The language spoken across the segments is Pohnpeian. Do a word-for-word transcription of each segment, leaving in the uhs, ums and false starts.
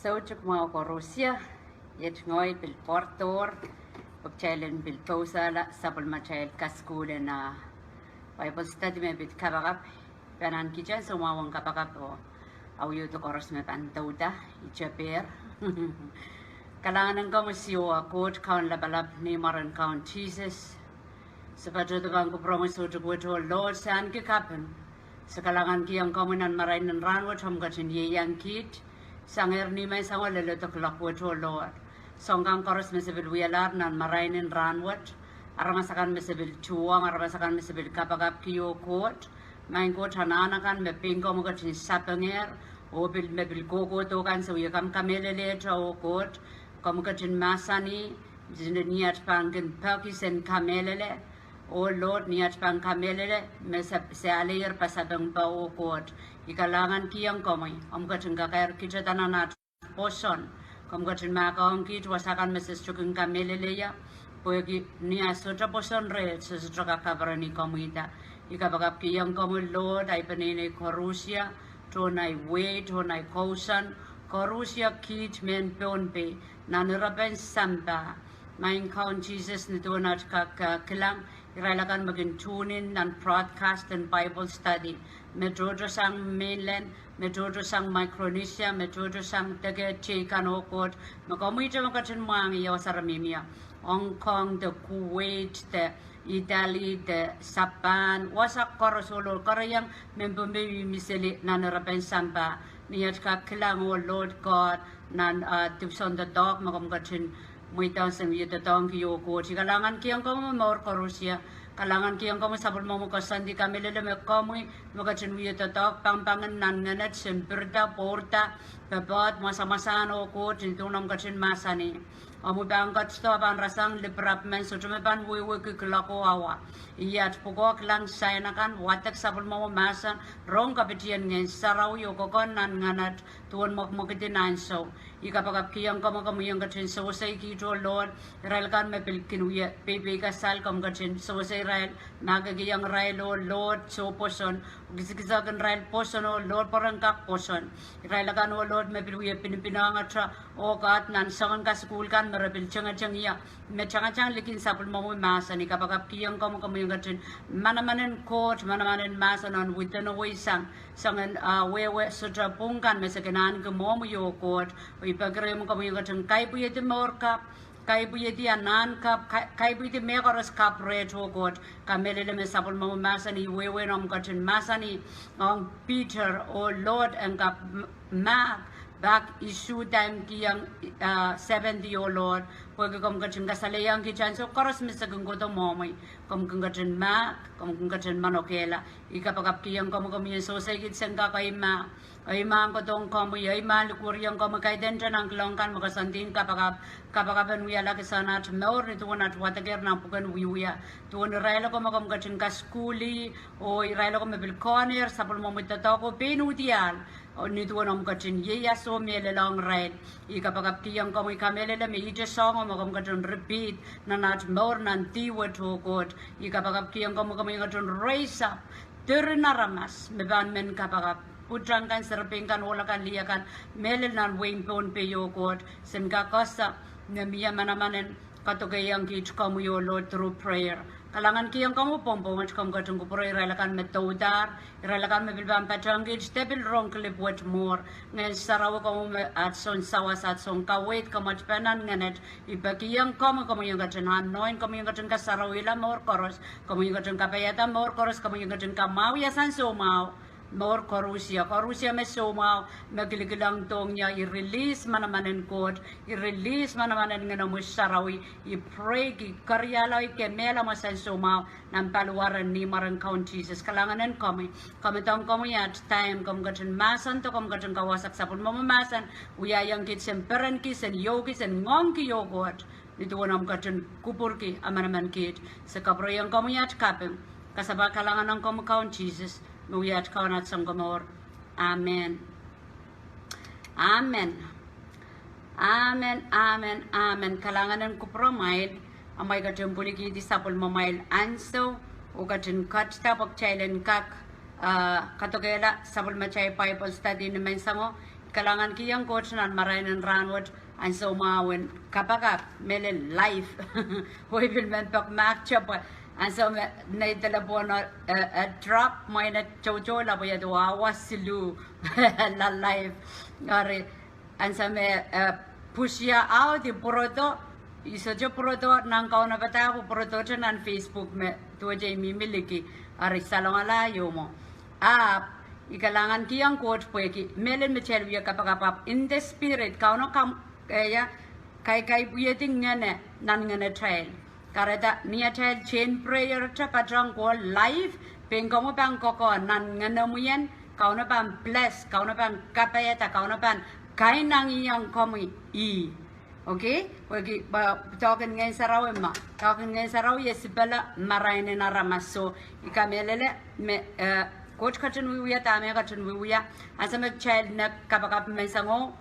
Soutik mwahu koarusie, iet ngehi pil pwardohr, pwe kitail en pil pousehla sapwellimatail kasukuhl en, ah, Bible study me pid kapakap, pahn ahneki kitail soumwahu ong kapakap oh audio koaros me pahn douda, I teper. Kalahngan en komwi Siohwa Koht Kaun lapalap, ni mwaren Kaun Sises. Se patohdo pahn kupwuromwi soutik wet oh Lord, se ahneki kaping. Se kalahngankihong komwi nan marain en rahn wet omw ketin ieiang kiht. Sangehr ni menseng oh leledo kuloak wet oh Lord. Soang kan koaros me se pil wialahr nan marain en rahn wet. Aramas akan me se pil tuhwong, aramas akan me se pil kapakapki oh Koht. Maing Koht, anahn akan me pein komwi ketin sapengehr, oh pil me pil kohkohdo kan se wie kamw kamehlelehte oh Koht. Komwi ketin mahsanih, ni at pahn kin peki sen kamehlele. Oh Lord, ni at pahn kamehlele, me se, se aleier pasapengpe oh Koht. I kalahngankihong komwi, omw ketin kakairkiteda nan at pwoson. Komw ketin mahkohng kiht wasa kan me se sohte kin kamehlele ie, pwehki ni ah sohte pwoson reh, se sohte kak kaperen ih komwihda. I kapakapkihong komwi Lord, ahi peneinei koarusie, tohn ahi wehi, tohn ahi kousoan, koarusie kiht mehn Pohnpei, nan irepen sampah. Maing Kaun Sises, ni duwen at kak, ah, kilang irail akan me kin tune in nan broadcast en Bible study, me tohto sang mainland, me tohto sang Micronesia, me tohto sang deke teikan oh Koht, me komwihte me ketin mwahngih wasa re mihmi ie, Hong Kong de Kuwait de Italy de Japan, wasa koaros oh Lord, koaros iang mehn Pohnpei me mihmi seli nan irepen sampah. Ni at kak kilang oh Lord God, nan, ah, dipwisou doadoahk me komw ketin mweidohng sen wie doadoahngki oh Koht. I kalahngankihong komwi mour koarusie. Kalahngankihong komwi sapwellimomwi koasoandi kamehlele me komwi me ketin wie doadoahk pangpangin nan ngenet, sen pirida, pwourda, pepehd, mwasamwasahn oh Koht, ni duwen omw ketin mahsanih, omwi pahn ketido, pahn rasehng lipirap men, sohte me pahn wehwehki kuloak oh awa. Iei at pwukoa kilang sain akan, wadek sapwellimomwi mahsen, rong kapitien Ngehn Sarawi oh kokon nan ngenet, duwen mwekmwekid en ansou. I kapakapkihong komwi, komwi en ketin sewesei kiht oh Lord, irail kan me pil kin wie peipeikasal, komw ketin sewesei irail, mahkikihong irail oh Lord, soh pwoson, kisakisakin irail pwoson oh Lord, pwe ren kak pwoson. Irail akan oh Lord me pil wie pinipinohngete oh Koht, nan soangen kasukuhl kan me re pil tengeteng ie, me tangatang likin sapwellimomwi mahsen. I kapakapkihong komwi, komwi en ketin manaman en Koht, manaman en mahsen en wideneweisang soangen, ah, wehwe sohte pwung kan me se kin ahneki mwohmwi oh Koht. I peki rehmw, komwi en ketin kaipwidi mour kapw, kaipwidi anahn kapw, kai-, kaipwidi mehkoaros kapw rehmw oh Koht. Kamehlele me sapwellimomwi mahsen, I wehwehn omw ketin mahsanih ong Peter oh Lord, en kak m-, mahk pak isuhdahkihong, ah, seventy oh Lord, pwehki komw ketin kasalehiong kiht ansou koaros me se kin kohdo mwohmwi, komw kin ketin mahk, komw kin ketin manokehla. I kapakapkihong komwi, komwi en sewesei kiht sen kak eimah, eimah kohdohng komwi, eimah likwerihong komwi, kaidehn te nan kilang kan me koasoandi en kapakap, kapakap en wiahla kisehn at mour, ni duwen at wadekehr nan pwuken wiewia, duwen irail oko me komw ketin kasukuhlih, oh irail oko me pil kohnehr sapwellimomwi doadoahk oh pein uhdiahl, oh ni duwen omw ketin ieias oh mehlelohng irail. I kapakapkihong komwi, kamehlele me ihte soahngo me komw ketin repeat nan at mour nan dih wet oh Koht. I kapakapkihong komwi, komwi en ketin raise up diren aramas me pahn men kapakap, pwutak kan, serepein kan, ohl akan, lih akan, mehlel nan wehin Pohnpei oh Koht, sen kak ese me mie manaman en kadokehiong kiht komwi oh Lord through prayer. Kalahngankihong komwi pwongpwong wet, komw ketin kupwure irail akan me doudahr, irail akan me pil pahn patehng kiht de pil rong kilip wet mwuhr. Ngehn Sarawi, komwi me at soun sawas, at soun kaweid, komw at pahn nan ngenet. I pekihong komwi, komwi en ketin anoint, komwi en ketin kasarawihla mour koaros, komwi en ketin kapaiada mour koaros, komwi en ketin kamwahwihala soumwahu mour koarusie, koarusie me soumwahu me kilikilang dohng ie. I release manaman en Koht, I release manaman en Ngehnomwi Sarawi. I break, I keriahla, I kemehla mesen soumwahu nan paliwar en ni mwaren Kaun Sises. Kalahngan en komwi, komedohng komwi at time, komw ketin mahsen de komw ketin kawehwehiong sapwellimomwi mahsen, wiahiong kiht sen perenki, sen iouki, sen ngoangki oh Koht, ni duwen omw ketin kupwurki emenemen kiht. Se kapwurehiong komwi at kaping, kasapahl kalahngan ong komwi Kaun Sises, me wia at Kaun, at Sounkomour. Amen. Amen. Amen, amen, amen. Kalahngan en kupwuramwail, amwail ketin pwilikihdi sapwellimamwail ansou, oh ketin ketido pwe kitail en kak, ah, kadokehla sapwellimatail Bible study ni menseng o. kalahngankihong Koht nan marain en rahnwet, ansou mwahu en kapakap, mehlel live. Oh I pil men pek mahkte pwe ansou me nei delepwohn, eh, eh, drop, mwein e toutoula pwe ia duwe awa siluh la live. Eri ansou me, eh, pwusia audi pwurodo, I sohte pwurodo nan kaunopada pwe pwurodohte nan Facebook me duwehte I mihmi liki, eri salongala ieu mwo. Ahpw I kalahngankihong Koht pwehki mehlel me kitail wie kapakap, ahpw in the spirit, Kauno kam, eh, ia, kaikaipiedi ngehne nan ngehnatail. Kahrehda ni atail chain prayer te patohng kohl live, pein komwi pahn kokohn nan ngenemwien, Kauno pahn bless, Kauno pahn kapaiada, Kauno pahn kainangihong komwi ih. Okay? Pwehki, pwe doadoahk en Ngehn Sarawi me, doadoahk en Ngehn Sarawi e sipala marain en aramas. So I kamehlele me, eh, Koht ketin wiewia dahme e ketin wiewia. Ansou me kitail nek kapakap menseng o,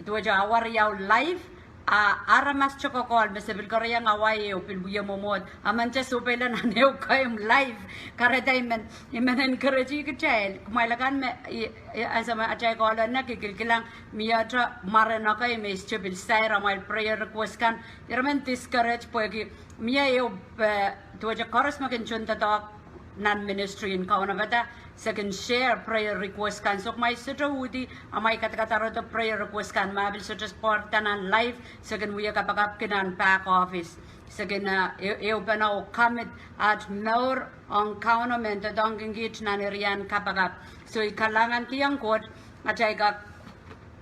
duwehte awa riau live, a aramas te kokohn me se pil koaroiong awa ehu pil wie mwomwohd, a men te sohpeila nan ehu keimw live. Kahrehda I men, I men encourage kitail, kumwail akan me, i, i, ansou me atail kohla nek, I kilkilang mie te mwaren ekei me I sohte pil sair amwail prayer request kan. Ira men discourage pwehki mie ehu, eh, duwehte koaros me kin tohndoadoahk nan ministry en kaunopada, se kin share prayer request kan. So kumwail sohte uhdi amwail kadkadarodo prayer request kan, ma pil sohte support nan live, se kin wie kapakapki nan back office. Se kin, eh, e-, ehupene oh commit aht mour ong Kauno me doadoahngkin kiht nan irian kapakap. So I kalahngankihong Koht, atail kak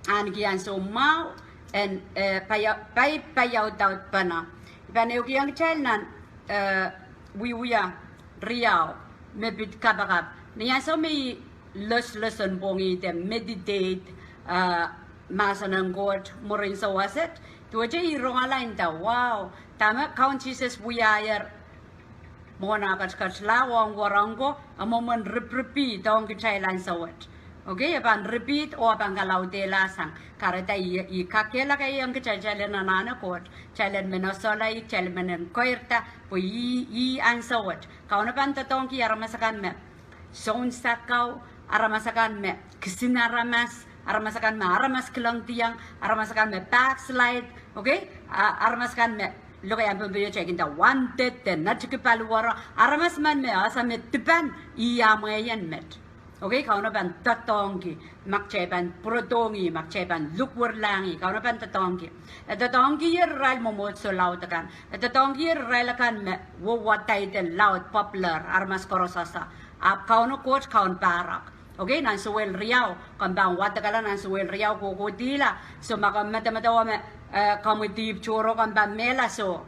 ahneki ansou mwahu en, eh, paia-, pai-, paiaudaudpene. I pahn ehukihong kitail nan, eh, Wiewia riau me pid kapakap. Ni ansou me I loslosonpwongih de meditate, eh, mahsen en Koht mwurin souwas et, duwehte I rongala nda, wow, dahme Kaun Sises wiahier mwohn ah ketiketla ong werek ko, e mwomwen ripripihdohng kitail ansou wet. Okay, e pahn repeat oh e pahn kalaudehla sang. Kahrehda I, I kakehlakaiong kitail, kitail en anahne Koht, kitail en men osoala ih, kitail en men enkoirda, pwe ih, ih ansou wet Kauno pahn doadoahngki aramas akan me soun sakau, aramas akan me kisin aramas, aramas akan me aramas kilangdiong, aramas akan me backslide, okay? A, aramas akan me lokaiahn Pohnpei o kitail kin nda wanted, de netiki paliwaro, aramas men me ese me dipan ih ah mwehin met. Okay, Kauno pahn doadoahngki, ma kitail pahn pwurodohng ih, ma kitail pahn likwerlahng ih, Kauno pahn doadoahngki. E doadoahngki irail mwomwohdiso laud akan. E doadoahngki irail akan me wowadaide laud, popular, aramas koaros ese. Ahpw Kauno Koht Kaun pahrek. Okay, nan Sohel riau, komw pahn wadekala nan Sohel riau kohkohdihla. So ma komw medemedewe me, eh, komwi dihp tohrohr, komw pahn mehla, so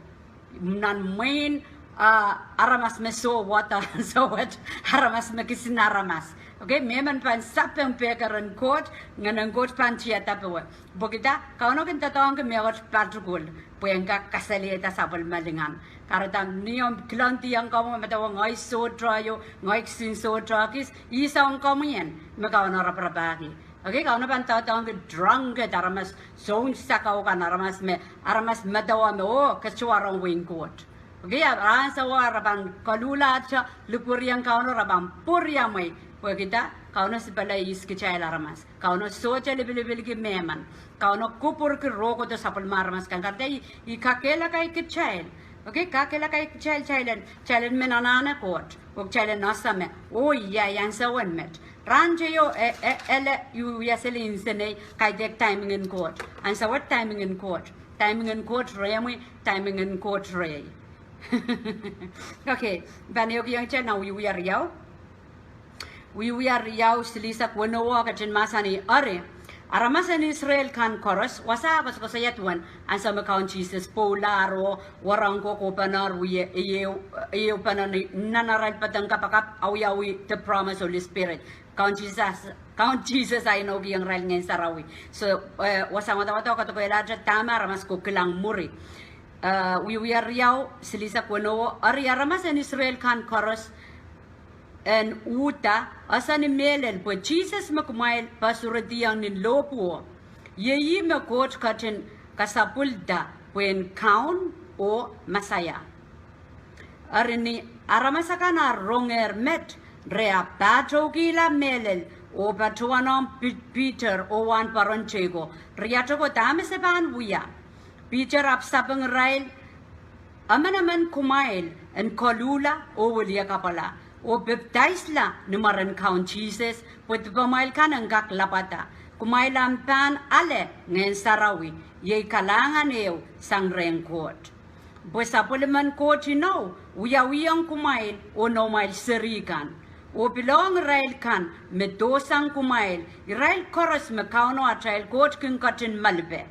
nan mwein, ah, aramas me soh wada ansou wet, aramas me kisin aramas. Okay, mehmen pahn sapeng pehkeren Koht, Ngehn en Koht pahn tiada powe. Pwehki dah, Kauno kin doadoahngki mehkot patukul pwe en kak kasalehda sapwellime lingan. Kahrehda ni omw kilangdiong komwi, medewe ngehi sohte ieu, ngehi kisin sohte kis, ih soahng komwi en me Kauno raparapahki. Okay, Kauno pahn doadoahngki drunkard, aramas soun sakau kan, aramas me, aramas medewe me, oh, ke sohte warohng wehin Koht. Okay, a, ansou re pahn koluhlahte likweriong Kauno, re pahn pwuriamwei. Pwehki dah, Kauno sipala ihs kitail aramas. Kauno sohte lipilipilki mehmen. Kauno kupwurki rohkohdo sapwellime aramas kan. Kahrehda I, I kakehlakai kitail. Okay, kakehlakai kitail, kitail en, kitail en men anahne Koht. Oh kitail en ese me, oh ia, ia ansou en met. Rahn teio, e, e, ele, I wia seli nsenei, kaidehk timing en Koht. Ansou wet timing en Koht. Timing en Koht rehmwi, timing en Koht rehi. Okay, pahn ehukihong kitail nan Wiewia riau. Wiewia riau silihsek weneu o ketin mahsanih, eri, aramas en Israel kan koaros, wasa koasokoasoia duwen ansou me Kaun Sises pwoula oh werek ko kohpene wie, ehu, ehupene ni nan arail pedeng kapakap, awiawi the promise Holy Spirit. Kaun Sises, Kaun Sises a inoukihong irail Ngehn Sarawi. So, eh, wasahn wadawad o kadokehlahte dahme aramas ko kilang mwuri. Eh, Wiewia riau silihsek weneu o, eri aramas en Israel kan koaros en uhda, ese ni mehlel pwe Sises me kumwail poasuredihong ni lohpwuo, iei ih me Koht ketin kasapwilda pwe en Kaun oh Mesaia. Eri ni aramas akan ar rongehr met, re ahpw pahtoukihla mehlel oh patohwanohng Pi-, Piter oh wahnpoaron teiko, riateko dahme se pahn wia? Piter ahpw sapeng irail, Emenemen kumwail en koluhla oh wiliakapwala, oh pepdaisla ni mwaren Kaun Sises, pwe dipamwail kan en kak lapwada. Kumwail ahpw pahn ale Ngehn Sarawi, iei kalahngan ehu sang rehn Koht. Pwe sapwellimen Koht inou wiawihong kumwail oh noumwail seri kan. Oh pilohng irail kan me dohsang kumwail, irail koaros me Kauno atail Koht kin ketin malipe.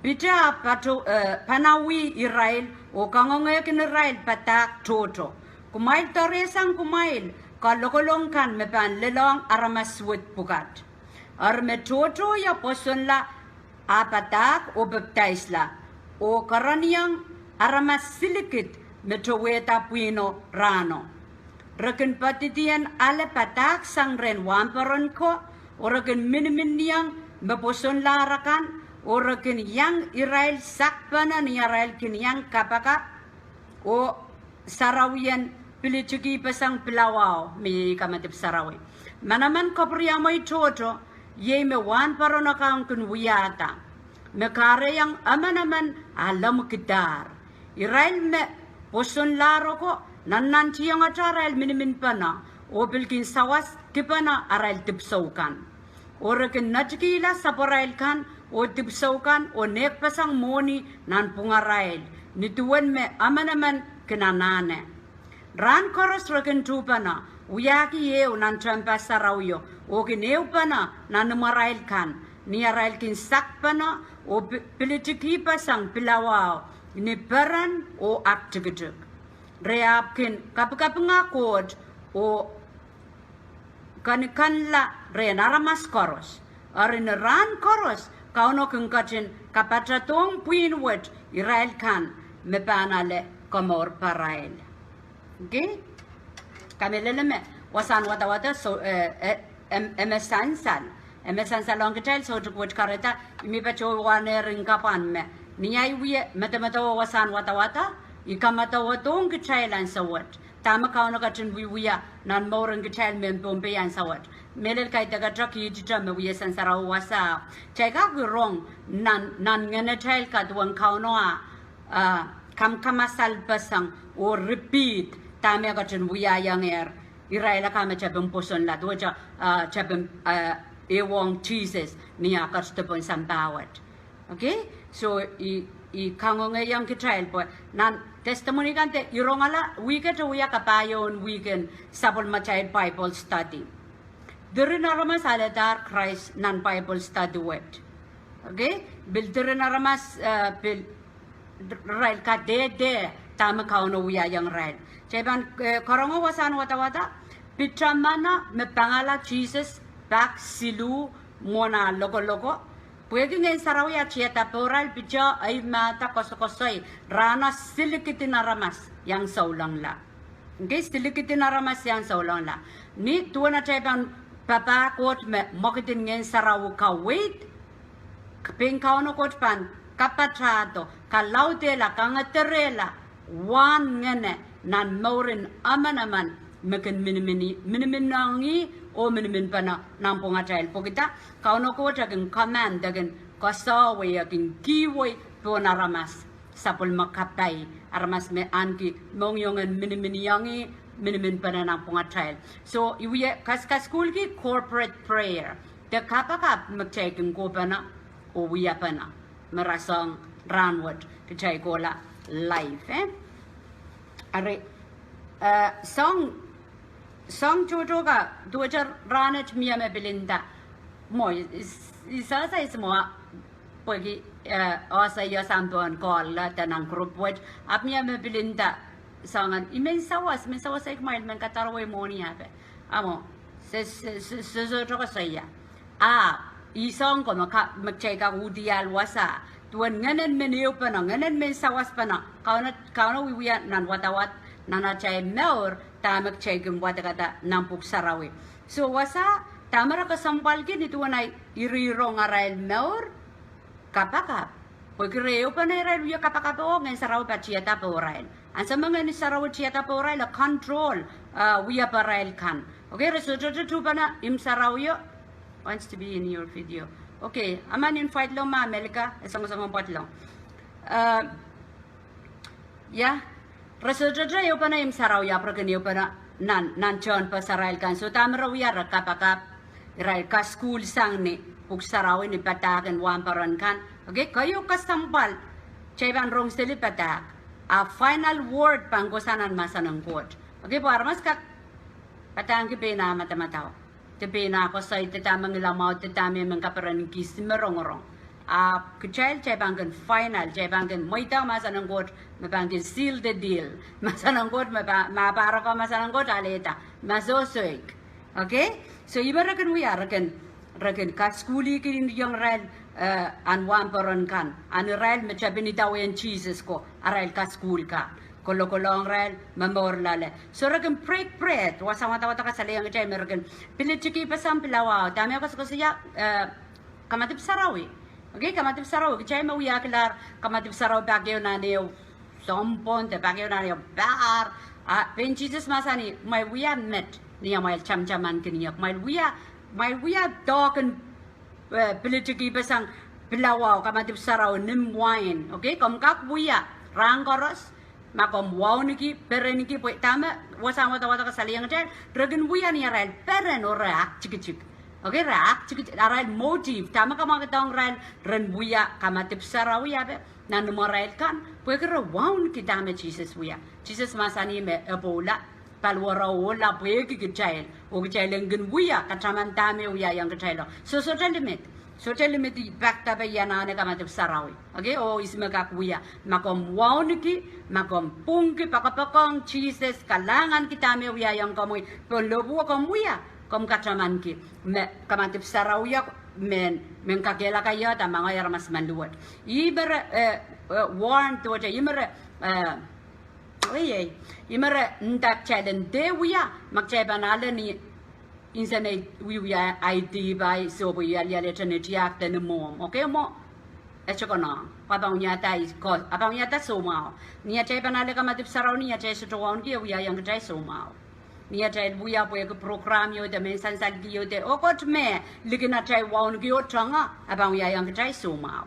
Piter ahpw pato-, eh, panawih irail oh kangongehkin irail padahk tohto, Kumwail doarehsang kumwail kalokolong kan me pahn lelohng aramas suwed pwukat. Eri me tohto ie pwosonla ah padahk oh pepdaisla, oh kereniong aramas silikid me towehda pwihno rahno. Re kin poadidien ale padahk sang rehn wahnpoaron ko, oh re kin miniminiong me pwosonlahr akan, oh re kin iang irail sakpene ni arail kin iang kapakap, oh sarawien pilitikihpeseng pilawao, me iei kamadipw sarawi. Manaman kapwuriamwei tohto, iei me wahnpoaron akan kin wiahda, me kahrehiong emenemen ah lemmwikidahr. Irail me pwosonlahr oko nannantihongete arail miniminpene, oh pil kin sawaskipene arail dipwisou kan. Oh re kin netikihla sapwarail kan oh dipwisou kan oh nehkpeseng mwohni nanpwungarail, ni duwen me emenemen kin anahne. Rahn koaros re kin tuhpene, wiahki ehu nan tehnpas sarawio, oh kin ehupene nan imwarail kan, ni arail kin sakpene oh pi-, pilitikihpeseng pilawao ni peren oh aktikitik. Re ahpw kin kapikapinga Koht oh kanikanla rehn aramas koaros. Eri ni rahn koaros Kauno kin ketin kapatadohng pwihn wet irail kan me pahn ale komour parail. Kamehlele me wasahn wadawad, so, eh, eh, e me sansal, e me sansalohng kitail soutik wet kahrehda, I mih patohwan ehr en kapwan me, ni ahi wie medemedewe wasahn wadawad, I kamedewehdohng kitail ansou wet dahme Kauno ketin wiewia nan mouren kitail mehn Pohnpei ansou wet. Mehlel kaidehkte kihtihte me wie sansarawi wasa, kitail kak rong nan, nan ngenatail kaduwen Kauno ah, ah, kamakamasal-peseng oh repeat dahme e ketin wiahiong ehr irail akan me tepin pwosonla, duwehte, ah, tepin, ah, ehuong Sises ni ah ketido pohn sampah wet. So, I, I kangoangehiong kitail pwe nan testimony kan de I rongala wihk et wia kapahieu en wihk en sapwellimatail Bible study. Diren aramas aledahr Krais nan Bible study wet. Pil diren aramas, eh, pil irail kadehde dahme Kauno wiahiong irail. Kitail pahn, eh, karonge wasahn wadawad, Piter meno me pangala Sises pak siluh mwohn ah lokoloko. Pwehki Ngehn Sarawi ah tiada pohrail, Piter eimahda koasokoasoi rahno silikidin aramas iang soulengla. Silikidin aramas iang soulengla. Ni duwen atail pahn papah Koht me mwekidin Ngehn Sarawi kaweid, pein Kauno Koht pahn kapatahdo, kalaudehla, kangederehla wahn ngene nan mouren emenemen me kin miniminohng ih oh miniminpene nanpwungatail. Pwehkida Kauno Koht e kin command, e kin koasoiwei, e kin kihwei pohn aramas sapwellime kapai, aramas me ahneki mohngiongen miniminiong ih, miniminpene nanpwungatail. So, I wie kaskasukuhlki corporate prayer, de kapakap me kitail kin kohpene oh wiapene me rasehng rahnwet kitail kohla live, eh? Ari, eh, soang, soang tohto ka duwehte rahnwet mie me pil nda, mwo, I, I sehse ihs mwo, pwehki, eh, ese io sampah en call de nan group wet, ahpw mie me pil nda, soangen, I men sawas, I men sawas, I kumwail men kadarowe mwohni ape. Mwo, se, se, se, se, sohte koasoia. Ahpw, I soang ko me ka, me kitail kak uhdiahl wasa, duwen ngehnen men ehupene, ngehnen men sawaspene, Kauno, Kauno wiewia nan wadawad, nan atail mour, dahme kitail kin wadekada nan pwuhk sarawi. So wasa, dahme re kesempwalki ni duwen ahi irihrong arail mour, kapakap. Pwehki re ehupene irail wie kapakap oh Ngehn Sarawi pahn tiada pohrail. Ansou me Ngehn Sarawi tiada pohrail, e control, eh, wiaparail kan. Okay, re sohte tuhpene imw sarawio. Wants to be in your video. Okay, I men invite loh ma Melika, e songosong pwoat loh. Eh, ia, re sohte ehupene imw sarawio, ahpw re kin ehupene nan, nan tehnpas arail kan. Soh, dahme re wia, re kapakap, irail kasukuhl sang ni pwuhk sarawi, ni padahk en wahnpoaron kan. Okay, keieu kesempwal, kitail pahn rong seli padahk. A final word pahn kohsang nan mahsen en Koht. Okay, pwe aramas kak padahngki pein ah madamadau, de pein ah koasoi, de dahme ngilamwahu, de dahme men kaperenkihsang me rongorong. Ahpw kitail, kitail pahn kin final, kitail pahn kin mweidohng mahsen en Koht me pahn kin seal the deal. Mahsen en Koht me pa, ma pahn rong mahsen en Koht, alehda, ma sohsoik. Okay? Soh, ihme re kin wia, re kin, re kin kasukuhlihki iong irail, eh, ahn wahnpoaron kan, ahn irail me tepin idawehn Sises ko, arail kasukuhl kan. Kolokolohng irail, momour loale. Soh, re kin break bread, wasa wadawad kasalehiong kitail me re kin pilitiki peseng pilawao. Dahme koasokoasoia, eh, kamadipw sarawi. Okay, kamadipw sarawi. Kitail me wiahkilahr kamadipw sarawi pak ehu nan ehu sounpwong, de pak ehu nan ehu pahr. Ah, pein Sises mahsanih, kumwail wia met ni amwail tamataman kin iok. Kumwail wia, kumwail wia doadoahk en, eh, pilitiki peseng pilawao, kamadipw sarawi, ni wain. Okay, komw kak wia rahn koaros ma komw wauneki, perenki, pwe dahme wasa wadawad kasalehiong kitail, re kin wia ni arail peren oh re aktikitik. Okay, re aktikitik, arail motive, dahme kamwakidohng irail ren wia kamadipw sarawi ape nan imwarail kan, pwehki re wauneki dahme Sises wia. Sises mahsanih me e pwoula, paliwaro ohla pwehki kitail, oh kitail en kin wia, kataman dahme wiahiong kitail o. Soh, sohte limit. Sohte limit, I pak dape I anahne kamadipw sarawi. Okay, oh ihs me kak wia. Ma komw wauneki, ma komw pwungki, poakepoakohng Sises, kalahnganki dahme wiahiong komwi, pohn lohpwuo komw wia, komw katamanki me kamadipw sarawi o, men, men kakehlakaiehda mangoi aramas men luwet. Ihme re, eh, eh, warn duwehte, ihme re, eh, Ei, ei. Ihme re nda kitail en dehr wia, ma kitail pahn ale ni insenei wiewia ID pai, soh, pwe I alialehte ni tiahk de ni mwomw. Okay, mwo, e sohte konehng. Pwe a pahn wiahda, I ko, a pahn wiahda soumwahu. Ni atail pahn ale kamadipw sarawi ni atail sohte wauneki, e wiahiong kitail soumwahu. Ni atail wia pwehki program ieu de, mehn sansalki ieu de, oh Koht me, likin atail wauneki oh tongo, a pahn wiahiong kitail soumwahu.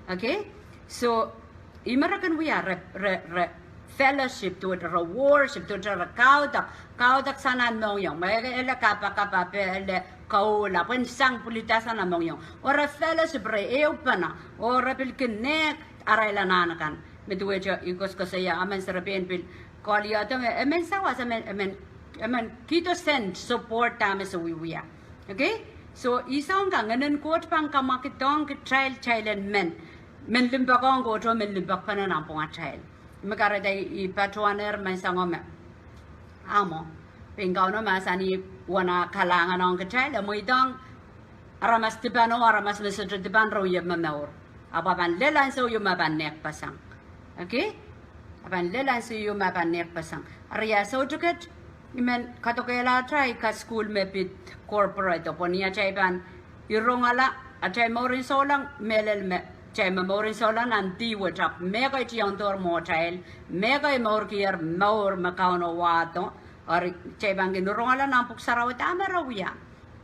Okay? Soh, ihme re kin wia, re, re, re fellowship duwehte, re worship duwehte, re kaudok, kaudok sang nan mohngiong. Ma e, ele kapakap ape, ele koula, pwehn sang pwilidasang nan mohngiong. Oh re fellowship, re ehupene, oh re pil kin nehk arail anahn akan. Me duwehte I koasokoasoia, emen serepein pil koaliohdo me, emen sawas, emen, emen, emen kihdo sent support dahme se wiewia. Okay? Soh, I soang kak Ngehn en Koht pahn kamwakidohng kitail, kitail en men, men limpoak ong Koht oh men limpoakpene nanpwungatail. Me kahrehda I patohwanehr menseng o me, a mwo, pein Kauno mahsanih uwen ah kalahngan ong kitail, e mweidohng aramas dipan oh aramas me sohte dipan re wie momour. Ahpw a pahn lel ansou ieu me a pahn nehkpeseng. Okay? A pahn lel ansou ieu me a pahn nehkpeseng. Eri ia soutik et, I men kadokehlahte kasukuhl me pid corporate, oh pwe ni atail pahn irongala atail mouren souleng, mehlel me kitail me mouren souleng nan dih wet, ahpw mehkot iang dohr mwohtail, mehkot mourkier mour me Kauno wahdo, eri kitail pahn kin irongala nan pwuhk sarawi dahme re wia.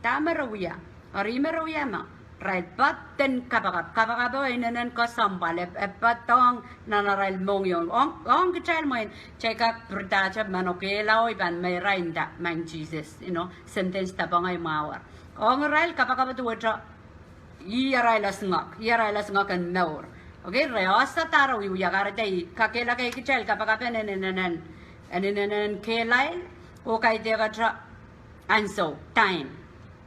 Dahme re wia. Eri ihme re wia me, irail patehng kapakap, kapakap o inenen kesempwal, e, e patehng nan arail mohngiong. Ong, ong kitail mwein, kitail kak pirdahte meno kehlail pahn me irail nda, maing Sises, you know, sentence tapeng ahi mwahuer. Ong irail kapakap duwehte, ih arail esingek, ih arail esingek en mour. Okay, re oasada re wiewia. Kahrehda I kakehlakahki kitail kapakap en, en, en, en, en, en, en, en kehlail, oh kaidehkte ansou, time.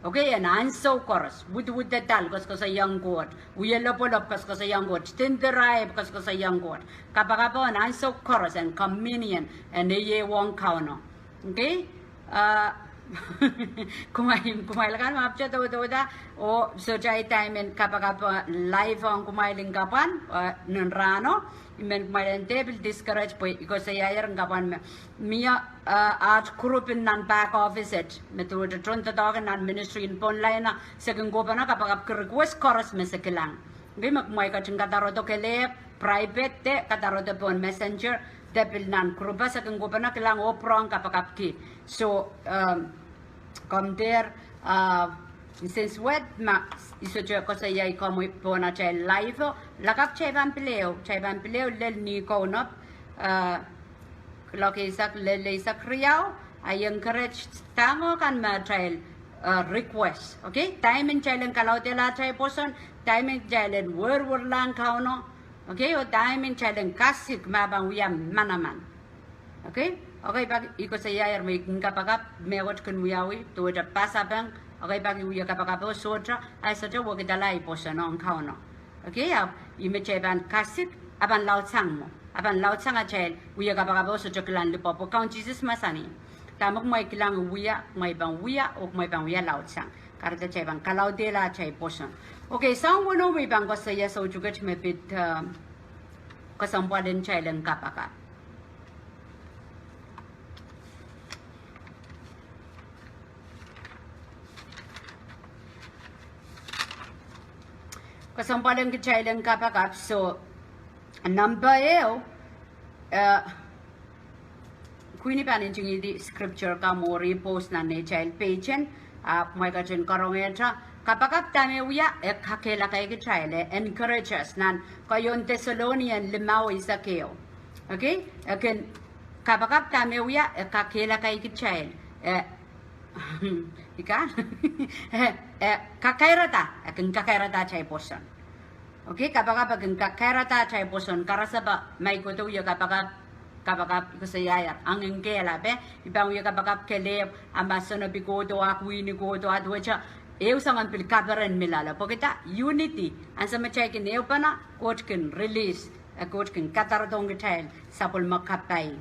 Okay, en ansou koaros, widwidedal koasokoasoiong Koht, wie lopwolop koasokoasoiong Koht, dindiraip koasokoasoiong Koht. Kapakap o en ansou koaros, en communion, en ehuong Kauno. Okay? Ah, kumwail, kumwail kan me apwtehn doadoahk, oh, sohte ahi time en kapakap, ah, live ong kumwail en kapwan, ah, nan rahno, I men kumwail en dehr pil discourage pwe I koasoiaier en kapwan me, mie, ah, aht group en nan back office et, me duwehte tohndoadoahk en nan ministry en Pohnlaina, se kin kohpene kapakapki request koaros me se kilang. Okay, me kumwail ketin kadarodo kelehpw, private de kadarodo pohn messenger, de pil nan group a se kin kohpene kilang oh pwurehng kapakapki. Soh, um, Komw dehr, ah, nsensuwed ma I sohte koasoia komwi pohn atail live o, lakapw kitail pahn pil ehu, kitail pahn pil ehu lel ni Kaunop, ah, loak eisek lel eisek riau, I encourage tango kan me atail, ah, request. Okay? Dahme kitail en kalaudehla atail pwoson, dahme kitail en werwerlahng Kauno. Okay? Oh dahme kitail en kasik ma pahn wia manaman. Okay? Okay, pak I koasoiahier me I kin kapakap, mehkot kin wiawi, duwehte pasapeng. Okay, pak I wia kapakap oh sohte, I sohte wekidala ahi pwoson ong Kauno. Okay, ahpw I me kitail pahn kasik, a pahn laudsang mwo. A pahn laudsang atail wia kapakap oh sohte kilang lipwoapo. Kaun Sises mahsanih, dahme kumwail kilang I wia, kumwail pahn wia, oh kumwail pahn wia laudsang. Kahrehda kitail pahn kalaudehla atail pwoson. Okay, soang weneu me I pahn koasoia soutuket me pid, ah, kesempwal en kitail en kapakap. Kesempwal en kitail en kapakap, so, number ehu, eh, Queenie pahn ntingihdi scripture ka mwuri post nan neitail page en, ah, kumwail ketin karongehte, kapakap dahme wia, e kakehlakahi kitail, e encourage us nan keieun Thessalonian limau eisek ehu. Okay? E kin kapakap dahme wia, e kakehlakahi kitail. E, ika? E, e kakairada, e kin kakairada atail pwoson. Okay, kapakap e kin kakairada atail pwoson. Karasepe ma I kohdo wia kapakap, kapakap I koasoiahier, angin kehlail, I pahn wia kapakap kelehpw, a ma Sonopi kohdo, a Queenie kohdo, a duwehte, ehu soangen pil kaperen mi loale. Pwehki dah, unity, ansou me kitail kin ehupene, Koht kin release, eh, Koht kin kadarodohng kitail sapwellime kapai.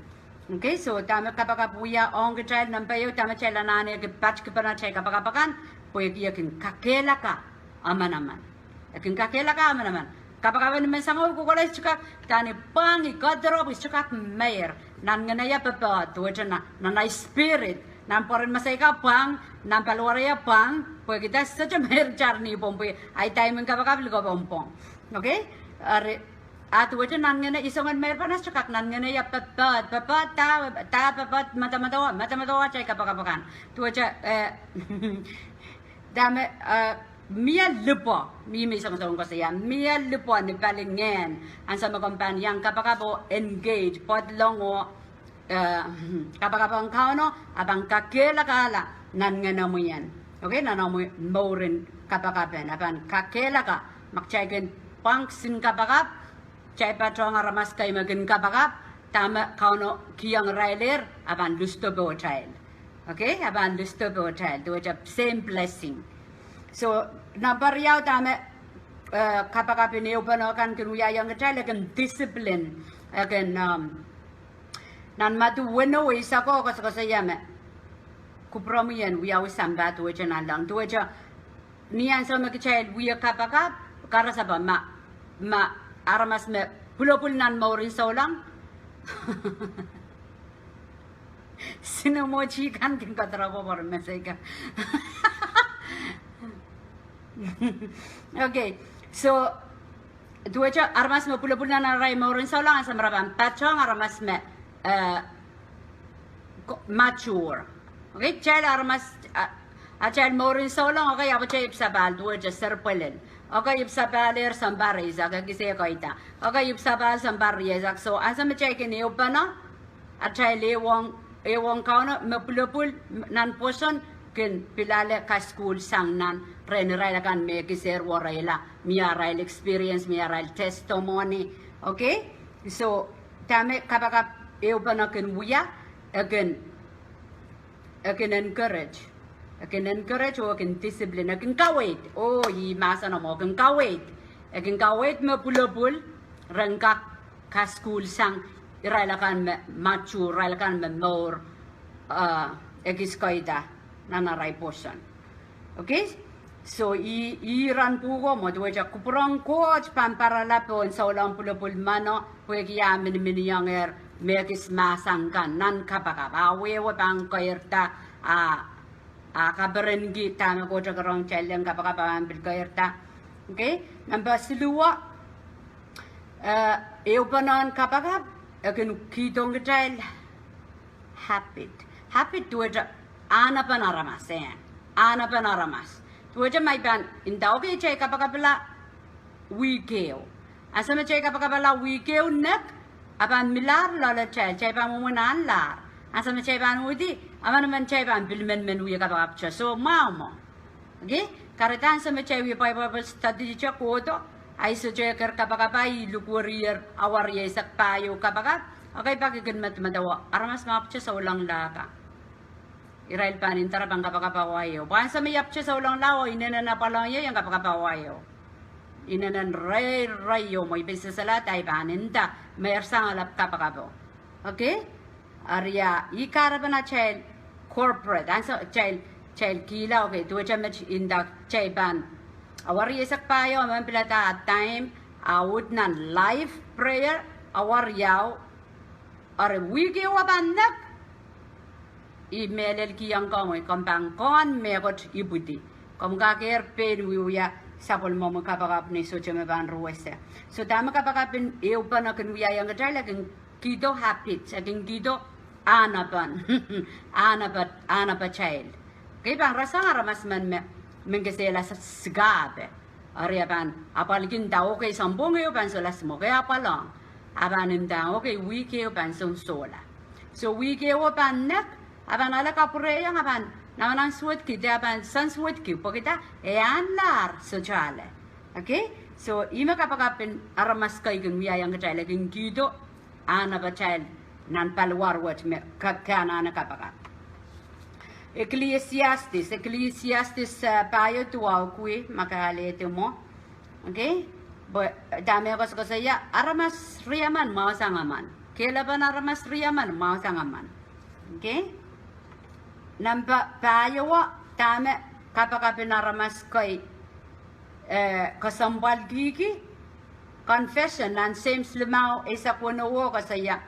Okay, so dahme kapakap wia ong kitail, number ehu, dahme kitail anahneki patkipene atail kapakap akan, pwehki e kin kakehlaka emenemen. E kin kakehlaka emenemen. Kapakap en men sangau kohkohla I sohte kak, dahme I pwang, I kadiropw, I sohte kak meir. Nan ngehn ahi e popohl, duwehte nan, nan ahi spirit, nan pwoaren masaika pwang, nan paliwar ahi e pwang, pwehki I sohte meir tar ni pohn pwe, ahi dahme I men kapakap likou pohn pwong. Okay? Eri, a duwehte nan ngehn ahi I soangen meir pahn sohte kak, nan ngehn ahi e popohl, popohl, dah, dah popohl, madamadau, madamadau atail kapakap akan. Duwehte, eh, dahme, eh, mie lipwo, mie, mie soangsoang koasoia, mie lipwo ni palingehn, ansou me komw pahn iang kapakap oh engage, pwoatlong oh, eh, kapakap ong Kauno, a pahn kakehlakahla nan ngehnomwi en. Okay, nan omwi mouren kapakap en, a pahn kakehlaka, ma kitail kin pwang kisin kapakap, kitail patohng aramas kei me kin kapakap, dahme Kauno kihong irailehr, a pahn lusto pohtail. Okay, a pahn lusto pohtail, duwehte same blessing. So, number riau dahme, eh, kapakap en ehupene kan kin wiahiong kitail, e kin discipline, e kin, um, nan Madiu weneu eisek o koasokoasoia me kupwuromwi en wiawi sampah duwehte nanleng, duwehte ni ansou me kitail wia kapakap, karasepe ma, ma aramas me pwulopwul nan mouren souleng. Sinemwoti kan kin kadarapw pwoaren masaika. Okay, so, duwehte aramas me pwulopwul nan arail mouren souleng, ansou me re pahn patohng aramas me, eh, ko-, mature. Okay, kitail aramas, a, atail mouren souleng, okay, ahpw kitail ipwsapahl, duwehte serpwelel. Okay, ipwsapahlehr sounpar eisek, e kis e kaida. Okay, ipwsapahl sounpar rieisek. So, ansou me kitail kin ehupene, atail ehuong, ehuong Kauno me pwulopwul, m-, nan pwoson kin pilahla kasukuhl sang nan rehn irail akan me kisehr wehwehla, mie arail experience, mie arail testimony. Okay? So, dahme kapakap ehupene kin wia, e kin, e kin encourage. E kin encourage oh e kin discipline, e kin kaweid. Oh, ih mahsen mwo, e kin kaweid. E kin kaweid me pwulopwul, ren kak kasukuhl sang irail akan me mature, irail akan me mour, eh, ekis kaida nan arail pwoson. Okay? So, ih, ih rahn pwuko mwo, duwehte kupwuren Koht pahn pwarala pohn souleng pwulopwul meno, pwehki e miniminiengehr mehkis mahsen kan nan kapakap. A wehwe pahn keirda, a, a kaperenki dahme Koht keirong kitail en kapakap, a pahn pil keirda. Okay? Number siluh, eh, ehupenen kapakap, e kin kihdohng kitail habit. Habit duwehte ahnepen aramas, eh, ahnepen aramas. Duwehte ma I pahn nda, okay, kitail kapakapla wihk ehu. Ansou me kitail kapakapla wihk ehu nek, a pahn milahr loaletail, kitail pahn mwomwen ahnlahr. Ansou me kitail pahn uhdi, emenemen kitail pahn pil men men wia kapakap te, soh mwahu mwo. Okay? Kahrehda ansou me kitail wia Bible study te kohdo, a I sohte ker kapakap, a I likwerih awa rieisek pahieu kapakap, okay, pak I kin medemedewe aramas me ahpwte souleng lahka. Irail pahn nda re pahn kapakap awa ehu. Pwe ansou me I ahpwte souleng lahka, inenen apwal ong ie, I en kapakap awa ehu. Inenen reirei ehu mwo, I pil sehselahda I pahn nda, meir sang alap kapakapo. Okay? Eri a, ih kahrepen atail corporate, ansou kitail, kitail kihla, okay, duwehte met I nda kitail pahn, awa rieisek pahieu, emen pilada time, a uhd nan live prayer, awa riau, eri wihk ehu a pahn nek, I mehlel kihong komwi, komw pahn kohn mehkot ipwidi. Komw kak ehr pein wiewia sapwellimomwi kapakap ni sohte me pahn ruwese. Soh, dahme kapakap en ehupene kin wiahiong kitail, e kin kihdo habit, e kin kihdo ahnepen, ahnepe, ahnepatail. Okay, pahn rasehng aramas men me, men kesehla sa-, sikahpe. Eri a pahn apwalki nda, okay, sounpwong ehu pahn solahr mwo, okay, apwal ong. A pahn nda, okay, wihk ehu pahn song sohla. Soh, wihk ehu pahn nek, a pahn ale kapwurehiong, a pahn namenan suwedki, de a pahn sansuwedki, pwehki dah, e ahnlahr sohte ale. Okay? Soh, ih me kapakap en aramas kei kin wiahiong kitail, e kin kihdo ahnepatail nan paliwar wet me ke, ke anahne kapakap. Ecclesiastes, Ecclesiastes, eh, pahieu duwau kwi, ma ke alehdi mwo. Okay? Pwe, eh, dahme e koasokoasoia, aramas riemen mwahusang emen. Kehlepen aramas riemen mwahusang emen. Okay? Nahmpe pahiewo, dahme kapakap en aramas kei, eh, kesempwalkihki, confession, nan James limau eisek weneu koasoia,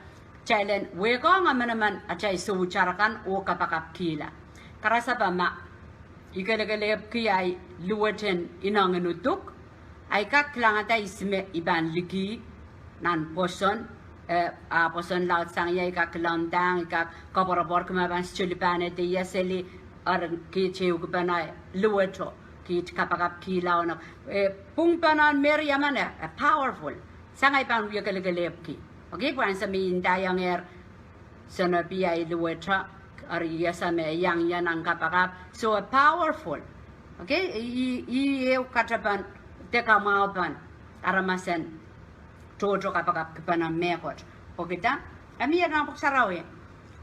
kitail en wehkohng emenemen atail soutar akan oh kapakapkihla. Karasapama, I kelekelehpwki ahi luwet en ineng en uduk, ahi kak kilangada ihs me I pahn liki nan pwoson, eh, a pwoson laud sang ie, I kak kilangdahng, I kak koapworopworki ma pahn soli pahn edeia seli, eri kiht ehukipene luweto, kiht kapakapkihla ono. Eh, pwungpene en me riemen e, eh, powerful. Sang ahi pahn wie kelekelehpwki. Okay, pwe ansou me I ndaiong ehr, sohte pil ahi luweto, eri I ese me e iang ie nan kapakap. Soh, e powerful. Okay, ih, ih ehu katepen, de kamwahupen aramas en tohto kapakapkipene mehkot. Pwehki dah, e mie nan Pwuhk Sarawi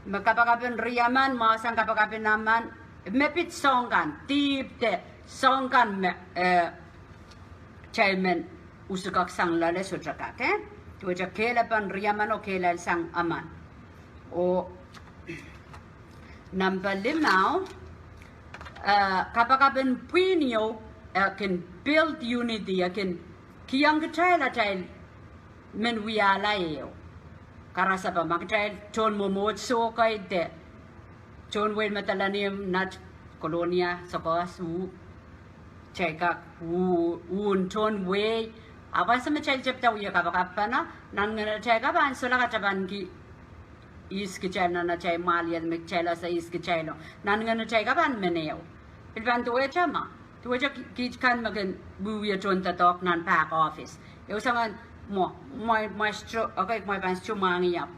me kapakap en riemen mwahusang kapakap en emen, me pid soahng kan, dihp de soahng kan me, eh, kitail men usukohng sang loale sohte kak, eh? Duwehte kehlepen riemen oh kehlail sang emen. Oh nahmpe limau, eh, kapakap en pwihn ieu, eh, kin build unity, eh, kin kihong kitail atail men wiahla ehu. Karasapama, kitail tohn mwomwohdiso kei de tohn wehin Madolenihmw, nat Kolonia, Sokehs, uh, kitail kak uh, uh tohn wehi. Ahpw ansou me kitail tepda wie kapakapene, nan ngenetail kak pahn solahr katapanki ihs kitail nan atail mwahliel me kitail ese ihs kitail o. Nan ngenetail kak pahn men ehu. Pil pahn duwehte ma, duwehte ki-, kiht kan me kin wiewia tohn doadoahk nan pak office. Ehu soangen mwo, mwo, mwo sohte, okay, mwo pahn sohte mwahngih ahpw,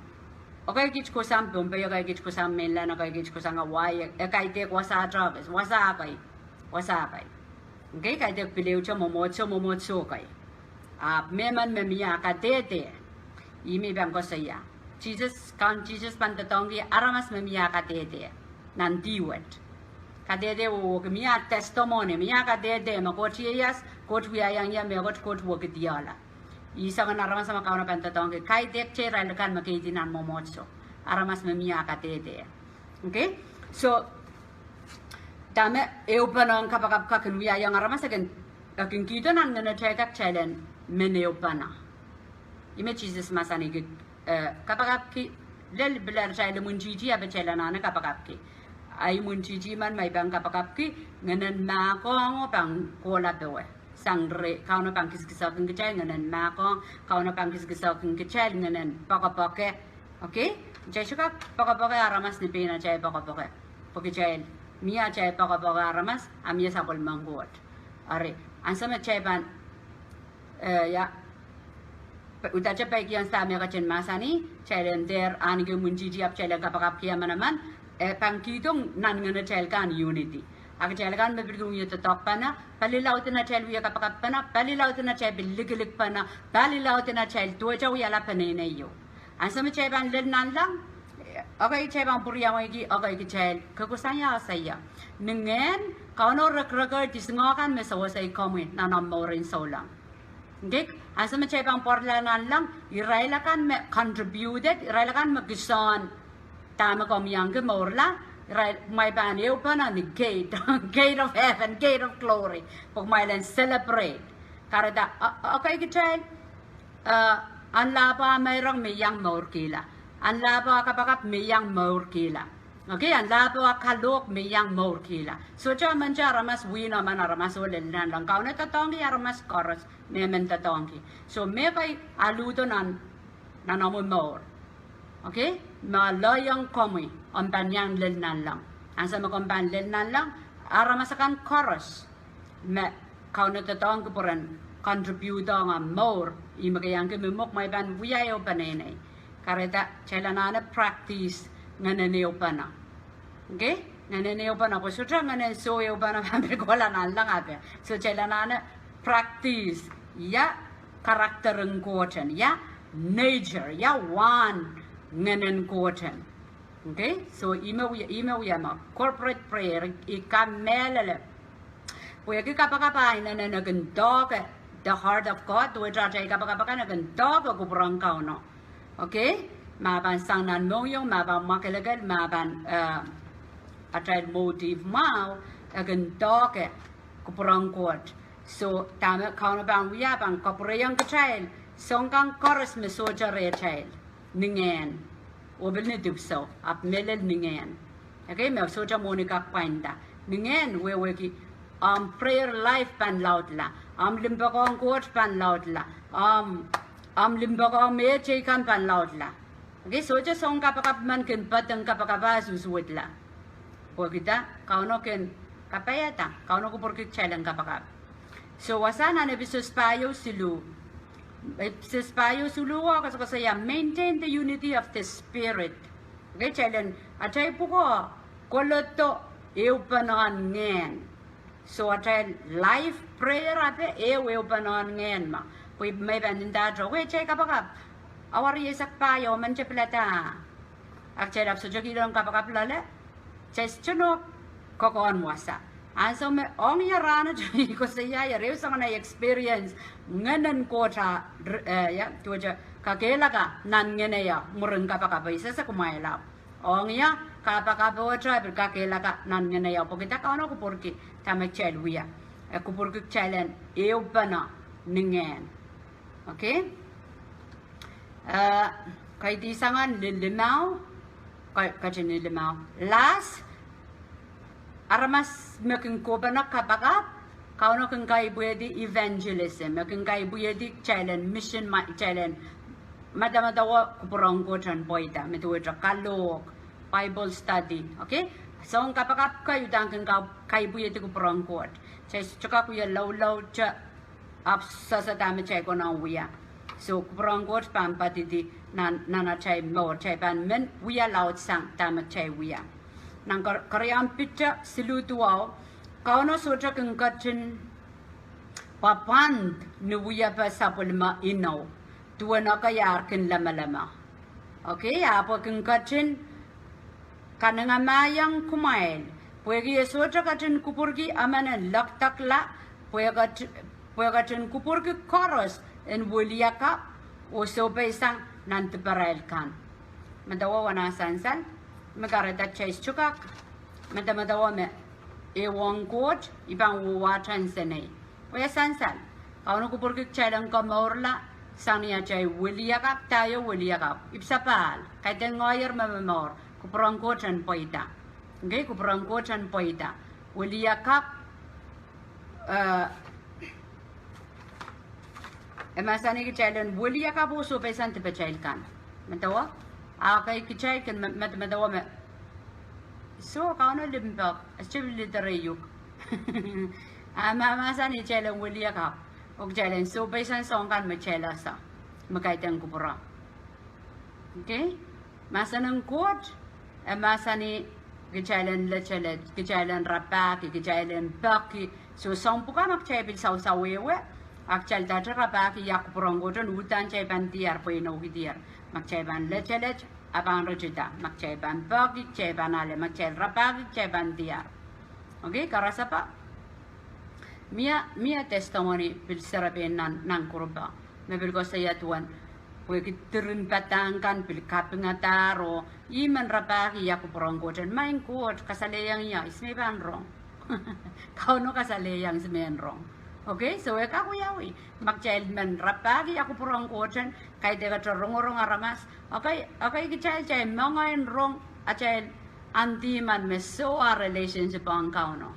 okay, kiht kohsang Pohnpei, okay, kiht kohsang mainland, okay, kiht kohsang Hawaii, e kaidehk wasa office, wasa kei, wasa kei. Okay, kaidehk pil ehute mwomwohdiso, mwomwohdiso kei. Ahpw mehmen me mie kadehde. Ih me I pahn koasoia. Sises, Kaun Sises pahn doadoahngki aramas me mie kadehde. Nan dih wet. Kadehde wehwehki, mie testimony, mie kadehde me Koht ieias, Koht wiahiong ie mehkot, Koht wekidala. Ih soangen aramas me Kauno pahn doadoahngki, kaidehk irail akan me keidi nan mwomwohdiso. Aramas me mie kadehde. Okay? Soh, dahme ehupene ong kapakap kak kin wiahiong aramas, e kin, e kin kihdo nan ngenetail kak kitail en men ehupene. Ih me Sises mahsanihki, eh, kapakapki, lel pil atail imwintihti ahpw kitail anahne kapakapki. A imwintihti men ma I pahn kapakapki, ngehnen mahkohng o pahn kohla powe. Sang re, Kauno pahn kisakisakin kitail ngehnen mahkohng, Kauno pahn kisakisakin kitail ngehnen poakepoake. Okay? Kitail sohte kak poakepoake aramas ni pein atail poakepoake. Pwe kitail mie atail poakepoake aramas, a mie sapwellimen Koht. Eri, ansou me kitail pahn, eh, ia, udahte peikiong sahme ketin mahsanih, kitail en dehr ahneki imwintihti ahpw kitail en kapakapki manaman, eh, pahn kihdo nan ngenatail kan unity. A kitail kan me pil kin wie doadoahkpene, pali laud en atail wie kapakapkpene, pali laud en atail pil likilikpene, pali laud en atail duwehte wiahla peneinei ieu. Ansou me kitail pahn lel nanleng, okay, kitail pahn pwuriamweiki, okay, kitail kekosang ia, koasoia. Ni ngehn, Kauno rekrek isingek kan me sewese komwi nan omw mouren souleng. Okay, ansou me kitail pahn pwarala nanleng, irail akan me contributed, irail akan me kisohn dahme komw iangki mourla, irail, kumwail pahn ehupene ni gate, gate of heaven, gate of glory, pwe kumwail en celebrate. Kahrehda, o-, okay, kitail, eh, anlahpo ah meirong me iang mourkihla. Anlahpo ah kapakap me iang mourkihla. Okay, anlahpo ah kalohk me iang mourkihla. Sohte emente aramas wia emen aramas oh lel nanleng. Kauno doadoahngki aramas koaros me men doadoahngki. So, me kei aludo nan, nan omw mour. Okay? Me lelohng komwi, omw pahn iang lel nanleng. Ansou me komw pahn lel nanleng, aramas akan koaros me Kauno doadoahngki pwe ren contribute ong omw mour, ih me keiangki me mwo kumwail pahn wia ehu peneinei. Kahrehda, kitail anahne practice ngehnen ehupene. Okay? Ngehnen ehupene, pwe sohte ngehnen soh ehupene pahn pil kohla nanleng ape. So kitail anahne practice, ia character en Koht en, ia nature, ia wahn ngehnen Koht en. Okay? So ih me wia, ih me wia me corporate prayer, I kamehlele. Pwehki kapakap ah inenen e kin doahke the heart of God, duwehte atail kapakap akan e kin doahke kupwuren Kauno. Okay? Ma pahn sang nan mohngiong, ma pahn mwakelekel, ma pahn, eh, atail motive mwahu, e kin doahke kupwuren Koht. So, dahme Kauno pahn wia, pahn kapwurehiong kitail soahng kan koaros me sohte rehtail ni ngehn. Oh pil ni dipwisou, ahpw mehlel ni ngehn. Okay, me sohte mwohni kak pwainda. Ni ngehn wehwehki omw prayer life pahn laudla, omw limpoakohng Koht pahn laudla, omw, omw limpoakohng mehteikan pahn laudla. Okay, sohte soahng kapakap men kin poadeng kapakap ah susuwedla. Pwehki dah, Kauno kin kapaiada, Kauno kupwurki kitail en kapakap. So, wasa nan Episos pahieu siluh. Episos pahieu siluh o koasokoasoia maintain the unity of the Spirit. Okay, kitail en, atail pwukoa, kohdo ehupene en ngehn. So atail life prayer ape ehu ehupene en ngehn ma. Pwe me pahn ndahte, okay, kitail kapakap. Awa rieisek pahieu, emente pilada. A kitail ahpw sohte kihdo en kapakap loale. Kitail sohte nohk kokohn wasa. Ansou me ong ie rahnwet I koasoia, I rieisang nan experience ngehnen Koht ah, eh, ia, duwehte kakehlaka nan ngehneio mwurin kapakap, I sehse kumwail ahpw ong ie kapakap ohte pil kakehlaka nan ngehneio, pwehki dah, Kauno kupwurki dahme kitail wia. E kupwurki kitail en ehupene ni ngehn. Okay? Eh, kaidehn soangen limau, ka-, ketin limau. Last, aramas me kin kohpene kapakap, Kauno kin kaipwihdi evangelism, e kin kaipwihdi kitail en mission, ma-, kitail en madamadau kupwuren Koht en pweida, me duwehte kalohk, Bible study, okay? Soahng kapakap kei uhdahn kin ka-, kaipwihdi kupwuren Koht. Kitail sohte kak wia loaloate, ahpw sehse dahme kitail konehng wia. So, kupwuren Koht pahn poadidi nan, nan atail mour, kitail pahn men wia laudsang dahme kitail wia. Nan Kor-, Keriau en Piter siluh duwau, Kauno sohte kin ketin pwapwand ni wiepe sapwellime inou, duwen ekei ar kin lemeleme. Okay, ahpw e kin ketin kanengamahiong kumwail, pwehki e sohte ketin kupwurki emen en lekdekla, pwe e ket-, pwe e ketin kupwurki koaros en wiliakapw oh sohpeisang nan diparail kan. Medewe wana sansal, me kahrehda kitail sohte kak medemedewe me, e ong Koht, I pahn wahwahte nsenei. Wia sansal, Kauno kupwurki kitail en komourla, sang ni atail wiliakapw, dah ieu wiliakapw, ipwsapahl, kaidehn ngehier me momour, kupwuren Koht en pweida. Okay, kupwuren Koht en pweida. Wiliakapw, eh, e mahsanih kitail en wiliakapw oh sohpeisang dipatail kan. Medewe, a kei kitail kin me-, med-, medewe me Soh, Kauno limpoak, e sohte pil lederei uhk. A ma mahsanih kitail en wiliakapw, oh kitail en sohpeisang soahng kan me kitail ese, me kaidehn kupwure. Okay? Mahsen en Koht, e mahsanih kitail en letelet, kitail en rapahki, kitail en peki. Soh, soahng pwukat ma kitail pil sawsawehwe, a kitail dahte rapahki ia kupwuren Koht en uhdahn kitail pahn diar, pwe inoukihdier. Ma kitail pahn letelet, a pahn ritida. Ma kitail pahn peki, kitail pahn ale. Ma kitail rapahki, kitail pahn diar. Okay, karasepe. Mie, mie testimony pil serepein nan, nan kurupe me pil koasoia duwen, pwehki diren padahk kan pil kapingadahr oh ih men rapahki ia kupwuren Koht en, Maing Koht, kasalehiong ie ihs me I pahn rong. Kauno kasalehiong ihs me en rong. Okay, soh, e kak wiawi. Ma kitail men rapahki ia kupwuren Koht en, kaidehkte rongorong aramas. Okay, okay, kitail, kitail moange en rong atail ahnsou men me soh ah relationship ong Kauno.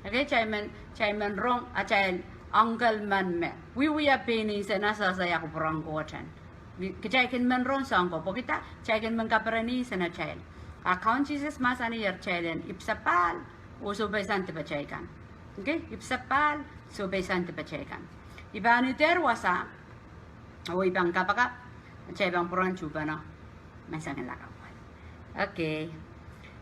Okay, kitail men, kitail men rong atail uncle men me wiewia pein insenso ia kupwuren Koht en. Kitail kin men rong soahng ko pwehki kitail kin men kaperen insenatail. A Kaun Sises mahsaniher kitail en ipwsapahl oh sohpeisang dipatail kan. Okay, ipwsapahl, sohpeisang dipatail kan. I pahn dehr wasa, oh I pahn kapakap, kitail pahn pwurehng tuhpene menseng en lakapw. Okay.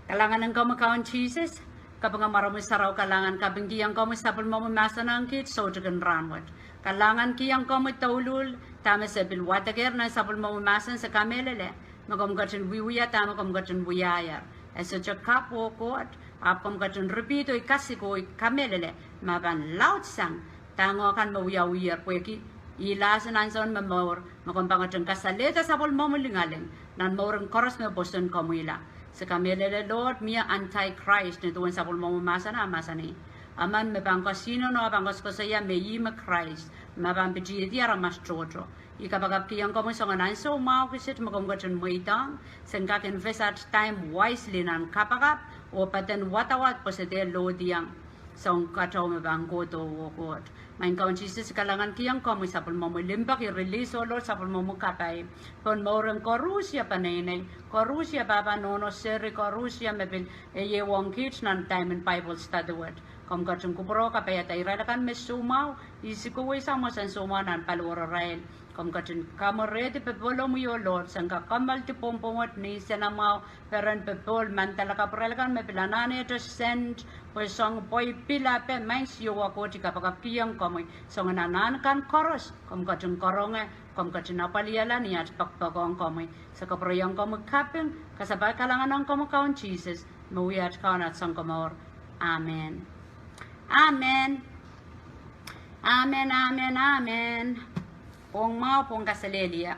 Kalahngan ong komwi Kaun Sises, kapinga mwaromwi sarawi kalahngan, kapingkihong komwi sapwellimomwi mahsen ong kiht soutik en rahnwet. Kalahngankihong komwi douluhl, dahme se pil wadekehr nan sapwellimomwi mahsen, se kamehlele me komw ketin wiewia dahme komw ketin wiahier. E sohte kapw, oh Koht, ahpw komw ketin repeat oh I kasik oh I kamehlele me pahn laudsang dahme kan me wiawiher pwehki I lahsen ansoun me mour, me komw pahn ketin kasalehda sapwellimomwi lingaling nan mouren koaros me pwoson komwihla. Se kamehlele Lord, mie antichrist nin duwen sapwellimomwi mahsen a mahsanih, emen me pahn kesihneno, pahn koasokoasoia me ih me Krais, me pahn pitihedi aramas tohto. I kapakapkihong komwi soangen ansou mwahu kiset me komw ketin mweidohng, sen kak invest atail time wisely nan kapakap oh patehng wadawad pwe se dehr lohdiong soahng kataun me pahn kohdo, oh Koht. Maing Kaun Sises, I kalahngankihong komwi sapwellimomwi limpoak, I release, oh Lord, sapwellimomwi kapai pohn mouren koarusie peneinei, koarusie pahpa, nohno, seri, koarusie me pil ieiang kiht nan dahme Bible study wet. Komw ketin kupwure kapaiada irail akan me soumwahu, I sikowei samwa sen soumwahu nan paliwararail. Komw ketin kamwerehdi popohlomwi, oh Lord, sen kak kamwaldi pwompwomwet ni senamwahu, peren, popohl, mandala, kapwurehl akan me pil anahnehte sent pwe soang pwei pilape. Maing Siohwa Koht, I kapakapkihong komwi soangen anahn kan koaros komw ketin karonge, komw ketin apwalihala ni at poakpoakohng komwi. Se kapwurehiong komwi kaping, kasapahl, kalahngan ong komwi Kaun Sises, me wia at Kaun, at Sounkomour. Amen. Amen. Amen, amen, amen. Pwong mwahu, pwong kaselehlie.